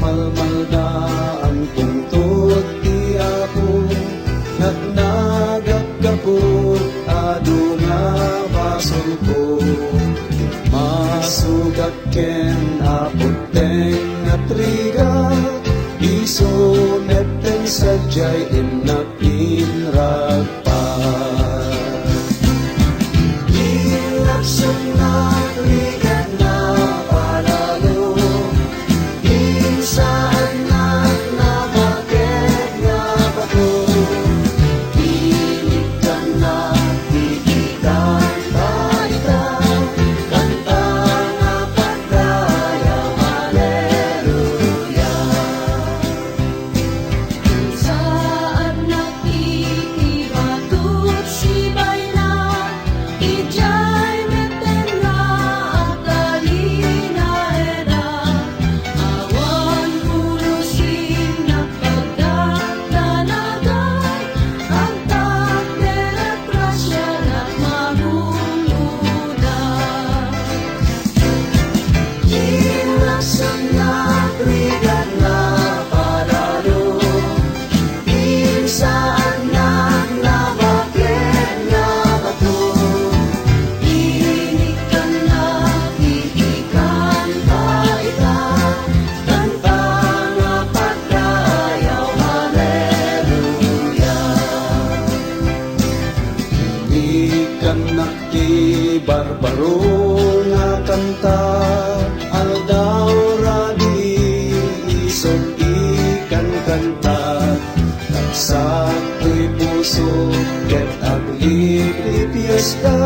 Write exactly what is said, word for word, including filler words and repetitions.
Malmalda, ampungtot ti Apo, nagnagak gapu adu nga basolko. Masugak ken Apo teng nga triga, isu metten sadiay innak inragpa. Innak sumnak rigat nga palalo, insaannak nga baket nga bato. Inikkannak ti ikanta ita, kanta nga pagdayaw, Haleluya. Saannak iti bato, sibayna, idiay metten nga agtalinaedak. Awan pulos innak pagdakdanagan, agtakderak grasianak maguguda. Innak sumnak rigat nga palalo, insaannak nga baket nga bato. Inikkannak iti kanta ita, kanta nga pagdayaw, Haleluya. Inikkannak ti barbaro nga kanta, aldaw rabii isog ikankanta. Ragsak toy puso ket agliplipiesda,